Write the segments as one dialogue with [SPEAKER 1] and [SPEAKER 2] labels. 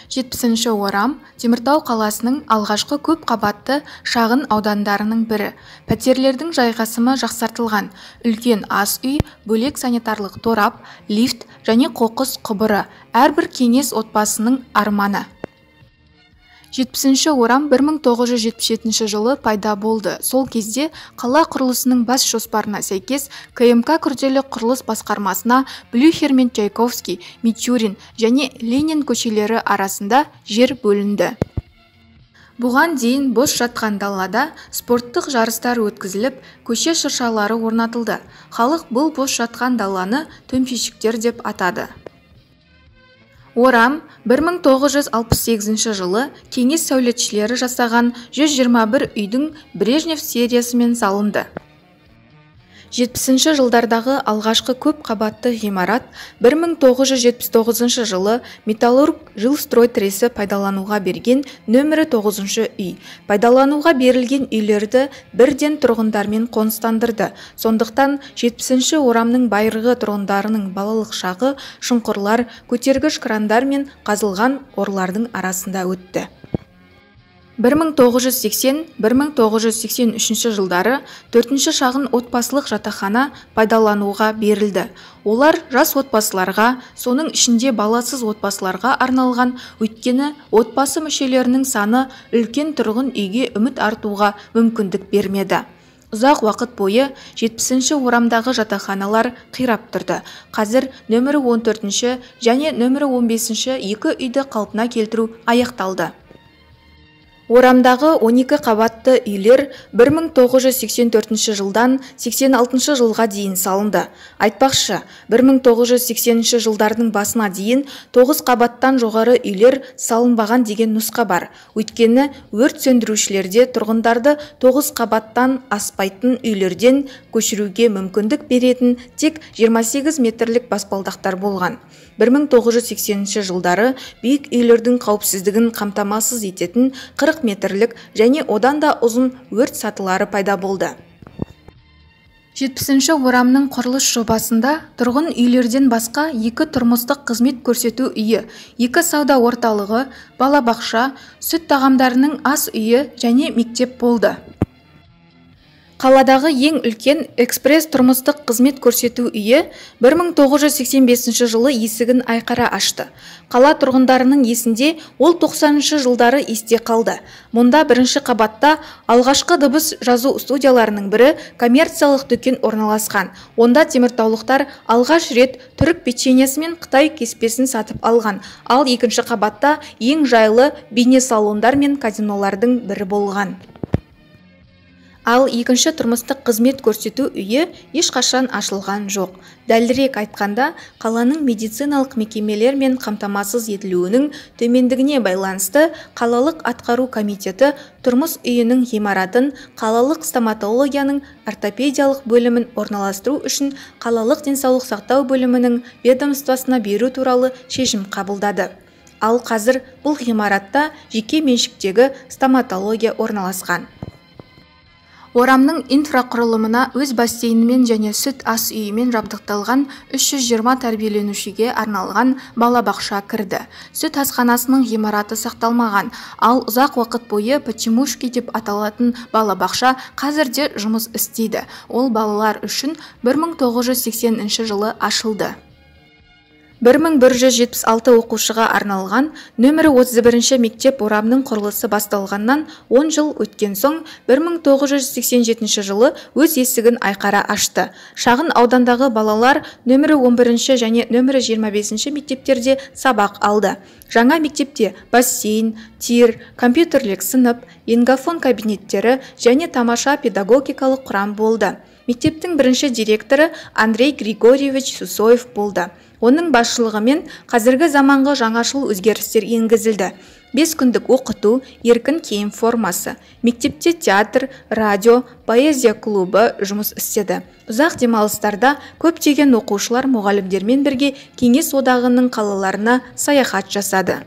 [SPEAKER 1] 70-ші орам Теміртау қаласының алғашқы көп қабатты шағын аудандарының бірі. Пәтерлердің жайғасымы жақсартылған. Үлкен ас үй, бөлек санитарлық торап, лифт және қоқыс құбыры. Әрбір кеңес отбасының арманы. 70-ші орам 1977 жылы пайда болды. Сол кезде қала құрылысының бас жоспарына сәйкес КМК күрделі құрылыс басқармасына Блюхер мен Чайковский, Мичурин және Ленин көшелері арасында жер бөлінді. Бұған дейін бос жатқан далада спорттық жарыстар өткізіліп, көше шыршалары орнатылды. Халық бұл бос жатқан даланы төмпешіктер деп атады. Орам 1968 жылы кеңес сәулетшілері жасаған 121 үйдің Брежнев сериясымен салынды. 70-ші жылдардағы алғашқы көп қабатты ғимарат 1979 жылы Металлург Жилстрой тресі пайдалануға берген нөмірі 9-шы үй. Пайдалануға берілген үйлерді бірден тұрғындармен қоныстандырды. Сондықтан 70-ші орамның байырғы тұрғындарының балалық шағы шұңқырлар, көтергіш крандар мен қазылған орлардың арасында өтті. 1980-1983 жылдары 4-ші шағын отбасылық жатақхана пайдалануға берілді. Олар жас отбасыларға, соның ішінде баласыз отбасыларға арналған, өйткені отбасы мүшелерінің саны үлкен тұрғын үйге үміт артуға мүмкіндік бермеді. Ұзақ уақыт бойы 70-ші орамдағы жатақханалар қирап тұрды. Қазір нөмірі 14-ші және нөмірі 15-ші екі үйді қалпына келтіру аяқталды. Орамдағы 12 қабатты үйлер 1984 жылдан 86 жылға дейін салынды. Айтпақшы, 1980 жылдардың басына дейін 9 қабаттан жоғары үйлер салынбаған деген нұсқа бар. Өйткені өрт сөндірушілерде тұрғындарды 9 қабаттан аспайтын үйлерден көшіруге мүмкіндік беретін тек 28 метрлік баспалдақтар болған. 1980 жылдары биік үйлердің қауіпсіздігін қамтамасыз ететін 40 метрлік және одан да ұзын өрт сатылары пайда болды. 70-ші орамның құрылыс жобасында тұрғын үйлерден басқа екі тұрмыстық қызмет көрсету үйі, екі сауда орталығы, балабақша, сүт тағамдарының ас үйі және мектеп болды. Қаладағы ең үлкен экспресс тұрмыстық қызмет көрсету үйі 1985 жылы есігін айқара ашты. Қала тұрғындарының есінде ол 90-шы жылдары есте қалды. Мұнда бірінші қабатта алғашқы дыбыс жазу студияларының бірі коммерциялық дүкен орналасқан. Онда теміртаулықтар алғаш рет түрік печеньесі мен қытай кеспесін сатып алған. Ал екінші қабатта ең жайлы бейнесалондар мен казинолардың бірі болған. Ал екінші тұрмыстық қызмет көрсету үйі ешқашан ашылған жоқ. Дәлірек айтқанда, қаланың медициналық мекемелермен қамтамасыз етілуінің төмендігіне байланысты қалалық атқару комитеті тұрмыс үйінің ғимаратын қалалық стоматологияның ортопедиялық бөлімін орналастыру үшін қалалық денсаулық сақтау бөлімінің ведомствосына беру туралы шешім қабылдады. Ал қазір бұл ғимаратта жеке меншіктегі стоматология орналасқан. Орамның инфрақұрылымына өз бассейнімен және сүт ас үйімен жабдықталған 320 тәрбиеленушіге арналған балабақша кірді. Сүт асханасының ғимараты сақталмаған, ал ұзақ уақыт бойы Почемушки деп аталатын балабақша қазір де жұмыс істейді. Ол балалар үшін 1980 жылы ашылды. 1176 оқушыға арналған нөмірі 31-ші мектеп орамның құрылысы басталғаннан 10 жыл өткен соң 1987 жылы өз есігін айқара ашты. Шағын аудандағы балалар нөмірі 11-ші және нөмірі 25-ші мектептерде сабақ алды. Жаңа мектепте бассейн, тир, компьютерлік сынып, лингафон кабинеттері және тамаша педагогикалық құрам болды. Мектептің бірінші директоры Андрей Григорьевич Сусоев болды. Оның басшылығымен қазіргі заманғы жаңашыл өзгерістер енгізілді. 5 күндік оқыту, еркін киім формасы. Мектепте театр, радио, поэзия клубы жұмыс істеді. Ұзақ демалыстарда көптеген оқушылар мұғалімдермен бірге Кеңес одағының қалаларына саяхат жасады.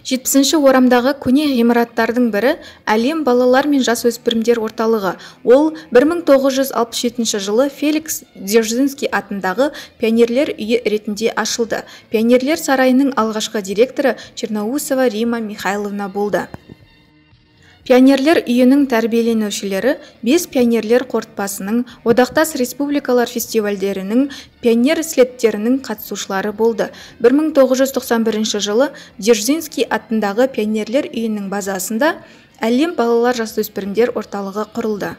[SPEAKER 1] 70-ші орамдағы көне ғимараттардың бірі Әлем балалар мен жасөспірімдер орталығы. Ол 1967 жылы Феликс Дзержинский атындағы пионерлер үйі ретінде ашылды. Пионерлер сарайының алғашқы директоры Черноусова Рима Михайловна болды. Пионерлер үйінің тәрбиеленушілері 5 пионерлер қорытпасының, одақтас республикалар фестивальдерінің, пионер слеттерінің қатысушылары болды. 1991 жылы Дзержинский атындағы пионерлер үйінің базасында Әлем балалар жасөспірімдер орталығы құрылды.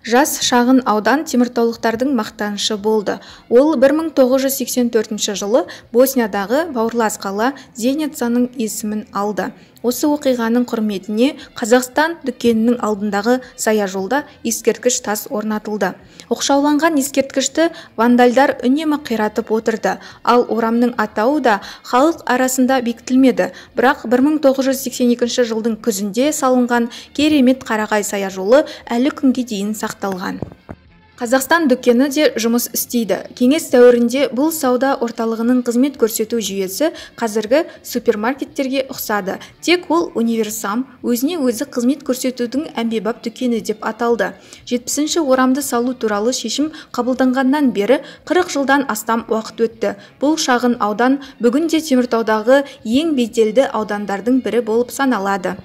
[SPEAKER 1] Жас шағын аудан теміртаулықтардың мақтанышы болды. Ол 1984 жылы Босниядағы бауырлас қала Зеницаның есімін алды. Осы оқиғаның құрметіне Қазақстан дүкенінің алдындағы саяжолда ескерткіш тас орнатылды. Оқшауланған ескерткішті вандалдар үнемі қиратып отырды, ал орамның атауы да халық арасында бекітілмеді. Бірақ 1982 жылдың күзінде салынған керемет қарағай саяжолы әлі күнге дейін сақталған. Қазақстан дүкені де жұмыс істейді. Кеңес дәуірінде бұл сауда орталығының қызмет көрсету жүйесі қазіргі супермаркеттерге ұқсады. Тек ол универсам, өзіне өзі қызмет көрсетудің әмбебап дүкені деп аталды. 70-ші орамды салу туралы шешім қабылданғаннан бері 40 жылдан астам уақыт өтті. Бұл шағын аудан бүгінде Теміртаудағы ең беделді аудандардың бірі болып саналады.